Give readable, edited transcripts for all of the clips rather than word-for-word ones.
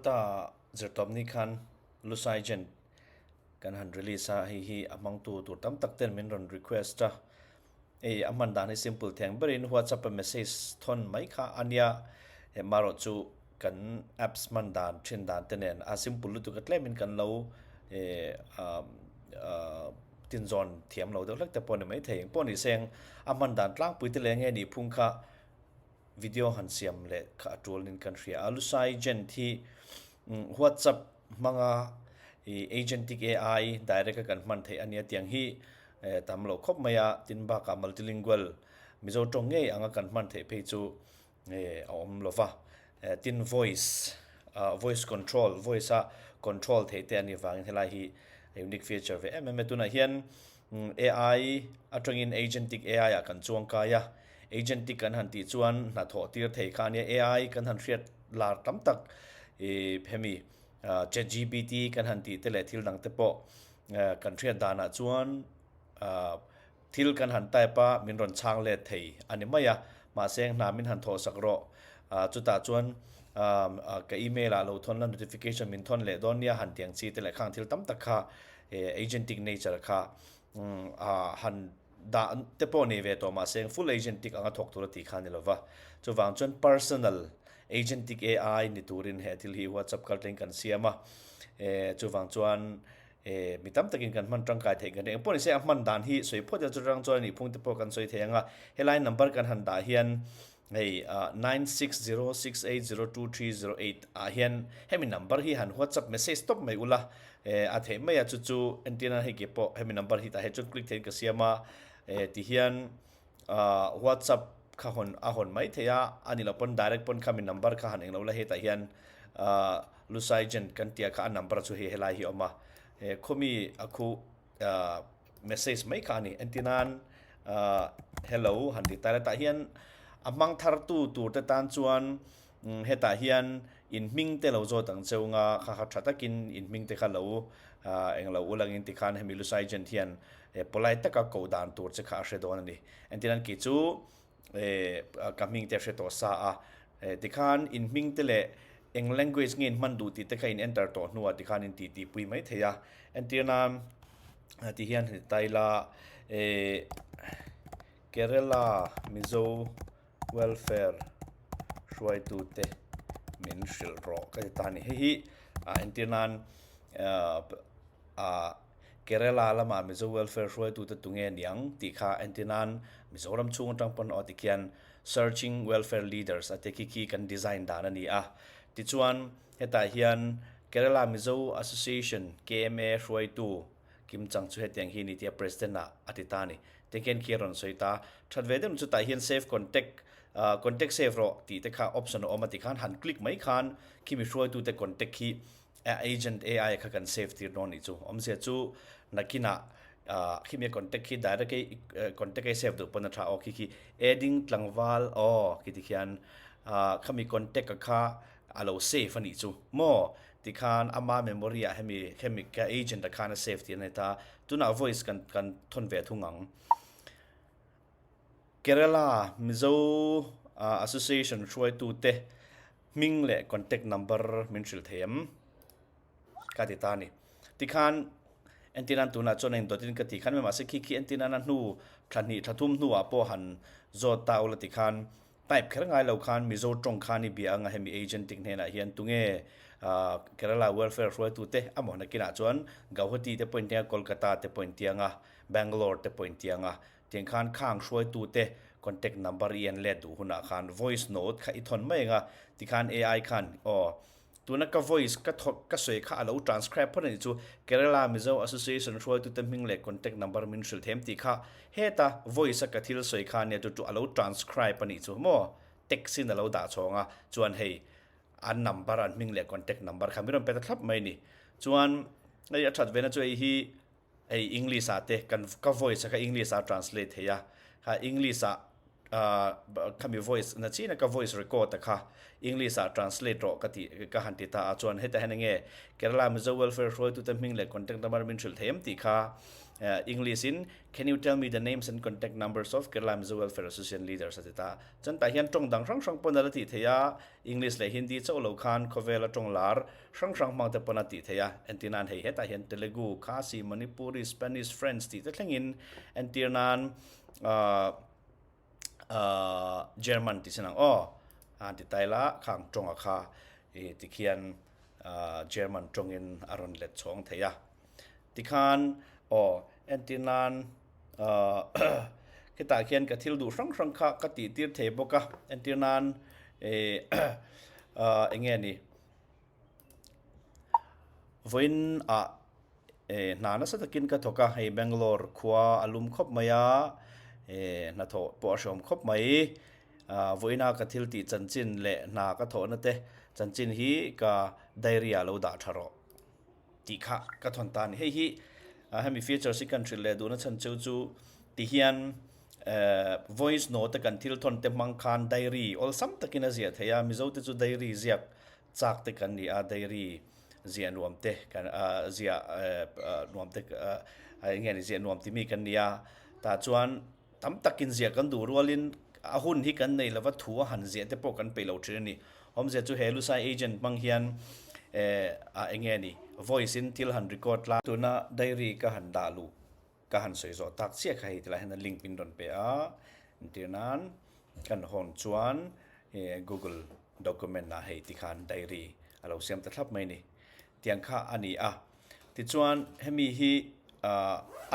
Kalta zirtawpni khan Lusaigen kan han release a, hei hi a hmangtu tur tam tak ten min rawn request a. Hei a hman dan hi simple theng berin WhatsApp a message thawn mai kha a nia, hemarawh chu kan apps hman dan thin dan te nen a simple lutuk a tlemin kan lo tinzawn thiam lo deuh hlek te pawh a ni maithei. Engpawh ni seng a hman dan tlangpui te leh nge nih phung kha video han siam leh kha a tul niin kan hria a. Lusai Gent hi WhatsApp hmanga ih agentic AI direct a kan hman theih a nia tiang hi tam loh khawp mai a, tin bakah multilingual Mizo tawng ngei anga kan hman theih phei chu a awm lo va. Tin voice voice control voice a control theih te a nih vangin helai hi unique feature ve em em a. Tunah hian AI atangin agentic AI ah kan chuang kai a, agentic kan han tih chuan hnathawh tir thei kha a nia, AI kan han hriat lar tam tak ih hemi chatgpt kan han tih te leh thil dang te pawh kan hriat danah chuan ah thil kan han type a min rawn chhang let thei a ni mai a, mahse hna min han thawh sak rawh ah chutah chuan ah ka email ah lo thawn la notification min thawn leh dawn nia han tiang chi te leh khang thil tam tak kha agentic nature kha han dah te pawh nei ve tawh mahse full agentic anga thawk tur a tih kha a ni lova chuvang chuan personal agentic AI ni turin he thil hi WhatsApp kaltleng kan siam a chuvang chuan mi tam takin kan hman tangkai theih kan ring pawh nise a hman dan hi sawi phawt ila chutang chuan a nih phung te pawh kan sawi thei ang a helai number kan han dah hian Hei 9606802308 ah hian hemi number hi han whatsapp message tawp mai ula a theih mai a chu chu entir nan hei ke pawh hemi number hi tah hian chuan click theihin ka siam a ti hian whatsapp kha hawn a hawn mai thei a a ni loh pawn direct pawn khami number kha han englo la hetah hian Lusaigent kan tih ah kha a number chu hei helai hi a awm a khawmi a khu message mai kha a ni entir nan ahh hello han ti ta ila tah hian a hmang thar tu tur te tan chuan hetah hian in hming te lo zawt ang cheu nga kha kha tha takin in hming te kha lo ahh englo ul angin tikhan hemi Lusaigent hian polite taka koh dan tur che kha a hre dawn a ni entir nan kei chu eh ka hming te a hre tawh sa a eh tikhan in hming te leh eng language nge in hman duh tih te kha in enter tawh hnuah tikhan in tih tih pui mai thei a entir nan ti hian han ti ta ila eh Kerala Mizo welfare hruaitu te min hrilh rawh ka ti ta a ni hei hi ah entir nan ah ah. Kerala lama Mizo Welfare hruaitute tunge niang tih kha entir nan Mizoram chhung atang pawn aw tikhian Searching Welfare Leaders a ti khi khi kan design dan a ni a. Tichuan hetah hian Kerala Mizo Association, KMA, hruaitu Kim Chang chu hetiang hi ni tia President ah a ti ta a ni. Tikhian khi a rawn sawi ta. That ve deuh chu tah hian Save Contact, Contact Save rawh tih te kha option a awm a tikhan han click mai khan khimi hruaitute contact khi Agent AI kha kan save tir dawn nih chu. Awmzia chu nakinah khimi a contact khi direct a contact a save duh pawn a tha aw khi khi adding tlangval aw khi ti khian khami contact a kha a lo save a nih chu maw tikhan ama memory ah hemi hemi ka agent a khan a save tir a ni ta. Tunah voice kan kan thawn ve thung ang. Kerala Mizo Association hruaitute hming leh contact number min hrilh thei em? Ka ti ta a ni. Tikhan entir nan tunah chuan a indawtin ka ti khan mahse khi khi entir nana hnu thla hnih thla thum hnuah pawh han zawt ta ula tikhan type kher ngai lo khan Mizo tawng khan i bia anga hemi agent tik hnenah hian tunge Kerala welfare hruaitute a mawhna kinah chuan Gauhati te pawh intianga Kolkata te pawh intianga Bangalore te pawh intianga Tiang khan khang hruaitute contact number i en let duh hunah khan voice note kha i thawn mai ang a, tikhan AI khan aw tuna ka voice ka thaw ka sawi kha a lo transcribe phawt a nih chu Kerala Mizo Association hruaitute hming leh contact number min hrilh them tih kha heta voice a ka thil sawi kha nia chu chu a lo transcribe a nih chu maw text in a lo dah chhawng a chuan hei an number an hming leh contact number kha min rawn pe ta thlap mai a ni chuan hei a that ve na chu hei hi Hei English ah te kan ka voice a kha English ah translate thei a, kha English ah Khami voice na china ka voice record a kha English ah translate rawh ka ti ka han ti ta a chuan heta hian enge Kerala Mizo Welfare hruaitute hming leh contact number min hrilh thei em tih kha English in Can you tell me the names and contact numbers of Kerala Mizo Welfare Association leaders a ti ta. Chuan tah hian tawng dang hrang hrang pawn a la tih thei a, English leh Hindi chauh lo khan khawvela tawng lar hrang hrang hmang te pawn a tih thei a. Entir nan hei hetah hian Telugu, Khasi, Manipuri, Spanish, French tih te thlengin entir nan German tih sin ang aw a han ti ta ila khang tawnga kha ih tikhian German tawngin a rawn let chhawng thei a. Tikhan aw entir nan khitah khian ka thil duh hrang hrang kha ka tih tir thei bawk a entir nan ih eng nge ni Vawiin ah hna nasa takin ka thawk a, hei Bangalore khua a lum khawp mai a, hnathawh pawh a hreawm khawp mai. Vawiina ka thil tih chanchin leh hna ka thawhna te chanchin hi ka diary ah lo dah tha rawh tih kha ka thawn ta a ni. Hei hi hemi features hi kan hrilh leh duhna chhan cheu chu tihian voice note a kan thil thawn te hmang khan diary awlsam takin a ziah theih a, Mizo te chu diary ziak chak te kan ni a, diary ziah nuam te kan ziah nuam te eng nge ni ziah nuam ti mi kan ni a, tah chuan tam takin ziah kan duh rualin a hun hi kan nei lova thu a han ziah te pawh kan peih lo thin a ni. Awmzia chu he Lusai agent hmang hian eng nge ni voice in thil han record la. Tuna diary ka han dah luh Ka han sawi zawh tak chiah kha hei tilai hian a link min rawn pe a, entir nan kan hawn chuan Google document ah hei tikhan diary a lo siam ta thlap mai a ni. Tiang kha a ni a, tichuan hemi hi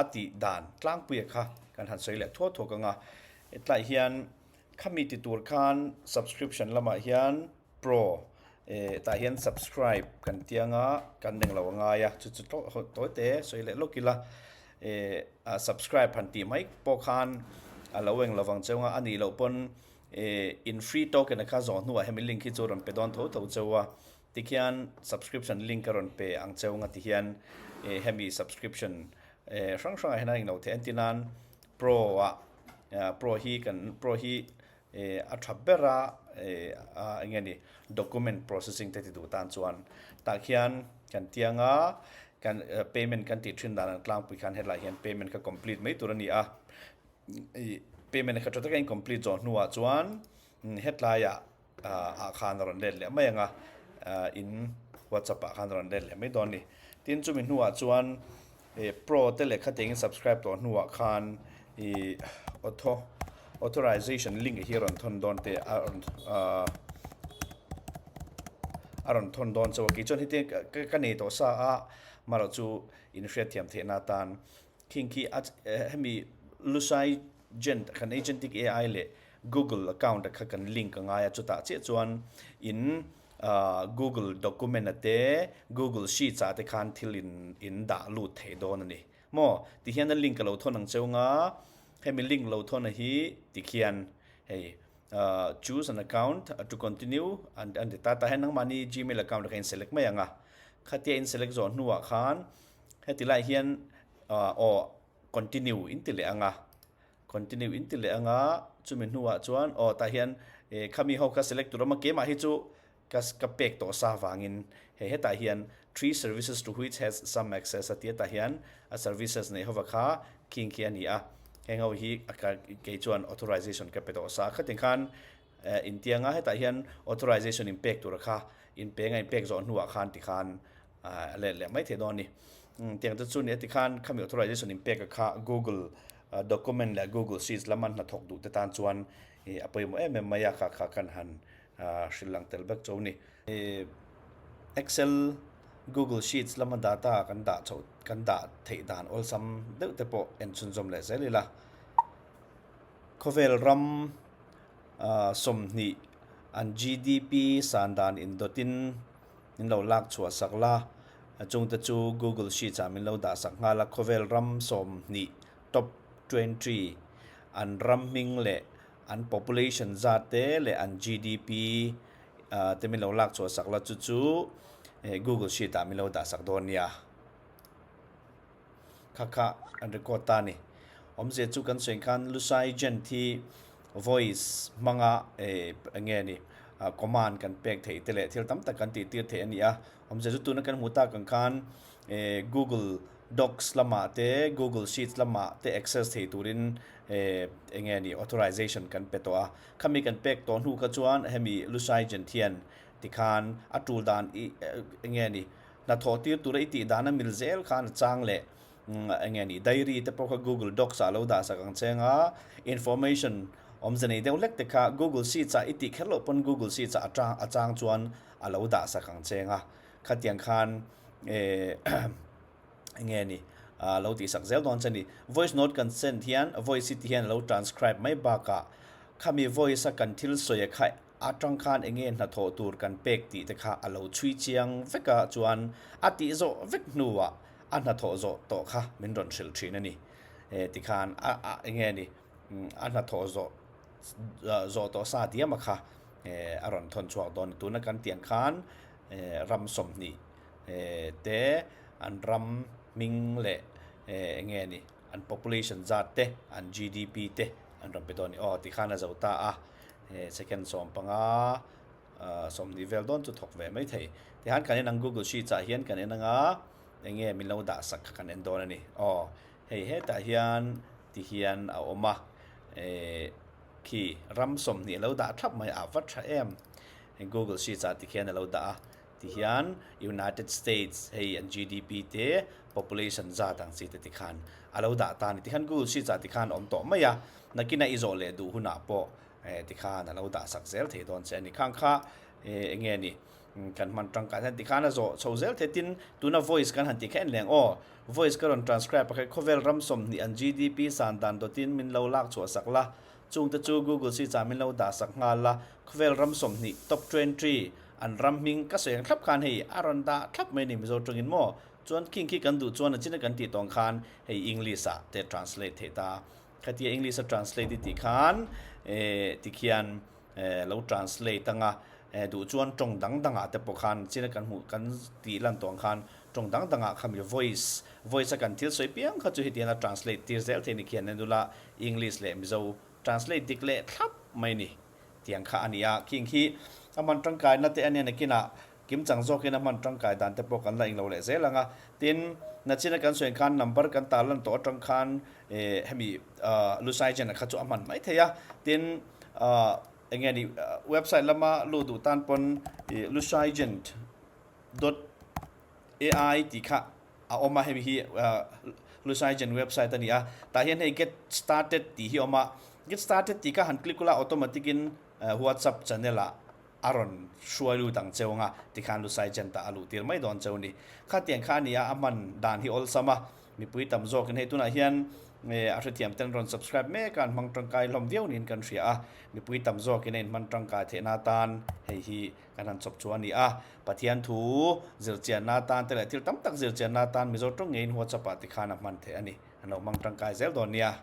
a tih dan tlangpuia kha kan han sawi leh thuak thuak ang a, hetlai hian khami ti tur khan subscription lamah hian Pro, eh tah hian subscribe kan ti anga kan eng lo a ngai a, chu chu tawi te sawi leh lawk ila eh subscribe han tih mai pawh khan a lo eng lovang cheu anga a nih loh pawn eh in free token a kha zawh hnuah hemi link hi chu a rawn pe dawn tho tho cheu a, tikhian subscription link a rawn pe ang cheu anga tihian eh hemi subscription eh hrang hrangah hian a englo theih entir nan pro ah pro hi kan pro hi Eh a tha ber a eh a eng nge ni document processing te ti duh tan chuan tah khian kan tiang a kan payment kan tih thin dan ang tlangpui khan helai hian payment kha complete mai tur a ni a ih payment kha tha taka in complete zawh hnuah chuan hetlaiah ah khan a rawn let leh mai ang a in whatsapp ah khan a rawn let leh mai dawn a ni tin chumi hnuah chuan Ih pro te leh khateng in subscribe tawh hnuah khan ih auto authorization link hi a rawn thawn dawn te a rawn ahh a rawn thawn dawn chauh a kei chuan heti ka ka nei tawh sa a amaherawh chu in hriatthiam theihna atan khing khi a hemi lusai gent kan agentic ai leh google account a kha kan link a ngai a chutah chiah chuan in Ahh Google document a te, Google Sheets ah te khan thil in in dah lut thei dawn a ni. Maw? Ti hian a link a lo thawn ang cheu nga, hemi link lo thawn a hi ti khian hei ahh choose an account to continue an an ti ta, tah hian nangmahni Gmail account ah khan in select mai ang a, khatia in select zawh hnuah khan heti lai hian ahh aw continue in ti leh ang a. Continue in ti leh anga chumi hnuah chuan aw tah hian eh khami ho kha select tur awm a keimah hi chu ka ka pek tawh sa vangin hei hetah hian three services to which has some access a tia tah hian a services neih hova kha khing khi a ni a heng ho hi a ka kei chuan authorization ka pe tawh sa khatin khan eh intianga hetah hian authorization in pek tur kha in peng a in pek zawh hnuah khan tikhan a let leh mai thei dawn a ni. Tiang te chu ni a tikhan khami authorization in pek a kha Google document leh Google Sheets lama hnathawk duh te tan chuan a pawimawh em em mai a kha kha kan han hrilh lang tel vek chu a ni. Excel, Google Sheets lama data kan dah chhoh kan dah theih dan awlsam deuh te pawh en chhunzawm leh zel ila. Khawvel ram 20 an GDP san dan indawtin Min lo lak chhuah sak la, chungte chu Google Sheets ah min lo dah sak nghal a, khawvel ram 20 top 20 an ram hming leh an population zat te leh an GDP te min lo lak chhuah sak la chu chu Google Sheet ah min lo dah sak dawn nia. Kha kha an record ta a ni. Awmzia chu kan sawi khan Lusai Gent hi. Voice hmanga eng nge ni command kan pek theih te leh thil tam tak kan tih tir theih a ni a. Awmzia chu tuna kan hmuh tak ang khan Google Docs lamah te Google Sheets lamah te access thei turin eng nge ni authorization kan pe tawh a. Khami kan pek tawh hnu kha chuan hemi Lushaigen hian tikhan a tul dan i eng nge ni hnathawh tir tura i tih dan a mil zel khan a chang leh eng nge ni diary te pawh kha Google Docs ah lo dah sak ang cheng a, information awmze nei deuh hlek te kha Google Sheets ah i tih kher loh pawn Google Sheets ah a chang chuan a lo dah sak ang cheng a, khatiang khan eh eng nge ni a lo tih sak zel dawn che ni. Voice note kan send hian voice hi ti hian a lo transcribe mai bakah khami voice a kan thil sawi a kha Atang khan enge hnathawh tur kan pek tih te kha a lo chhui chiang vek a, chuan a tih zawh vek hnuah a hnathawh zawh tawh kha min rawn hrilh thin a ni. E tikhan a a enge ni a hnathawh zawh zawh tawh sa diam a kha e a rawn thawn chhuak dawn a ni. Tuna kan tiang khan e ram 20 e te an ram hming leh e enge ni an population zat te an GDP te an rawn pe dawn a ni. Aw tikhan a zo ta a. He second 15 20 vel dawn chu thawk ve mai thei. Tihian kan en ang Google Sheets ah hian kan en anga eng nge min lo dah sak kha kan en dawn a ni. Aw hei hetah hian ti hian a awm a eh khi ram 20 a lo dah thlap mai a va tha em. Google Sheets ah ti khian a lo dah a. Ti hian United States hei an GDP te population zat ang chi te ti khan a lo dah ta a ni. Tikhan Google Sheets ah ti khan a awm tawh mai a. Nakina i zawh leh duh hunah pawh eh tikhan a lo dah sak zel thei dawn che a ni. Khang kha eh eng nge ni kan hman tangkai hian tikhan a zawh chho zel thei tin tuna voice kan han tih kha en leng aw voice ka rawn transcribe pakhat khawvel ram 20 an GDP san dan dawtin min lo lak chhuah sak la chungte chu Google Sheets ah min lo dah sak nghal la khawvel ram 20 top 20 an ram hming ka sawi ang thlap khan hei a rawn dah thlap mai a ni Mizo tawngin maw chuan khing khi kan duh chuan a chin a kan tih tawng khan hei English ah te translate theih ta. Khatia English a translate i tih khan eh tikhian eh lo translate anga eh duh chuan tawng dang dangah te pawh khan china kan hmuh kan tih lan tawh ang khan tawng dang dangah khami voice voice a kan thil sawi piang kha chu hetiang a translate tir zel thei ni khian en ula English leh Mizo translate dik leh thlap mai ni tiang kha a ni a khing khi a hman tangkaina te a nia nakinah Kimchang zawkin a hman tangkai dan te pawh kan la englo leh zel ang a. Tin, nachina kan sawi khan number kan tar lan tawh atang khan hemi Lucygen-a kha chu a hman mai thei a. Tin, eng nge ni website lama lut duh tan pawn lucygen dot ai tih kha a awm a, hemi hi Lucygen website a ni a. Tah hian hei get started tih hi a awm a. Get started tih kha han click ula automatic in WhatsApp channel ah a rawn hruai lut ang cheu anga tikhan Lusai Jenta a luh tir mai dawn cheu ni. Khatiang kha a ni a, a hman dan hi awlsam a, mipui tam zawkin hei tunah hian a hrethiam ten rawn subscribe mek a, an hmang tangkai hlawm viau niin kan hria a, mipui tam zawkin a inhman tangkai theihna atan hei hi kan han chawp chu a ni a. Pathian thu zirchianna atan te leh thil tam tak zirchianna atan Mizo tawng ngeiin WhatsApp ah tikhan a hman theih a ni. An lo hmang tangkai zel dawn nia.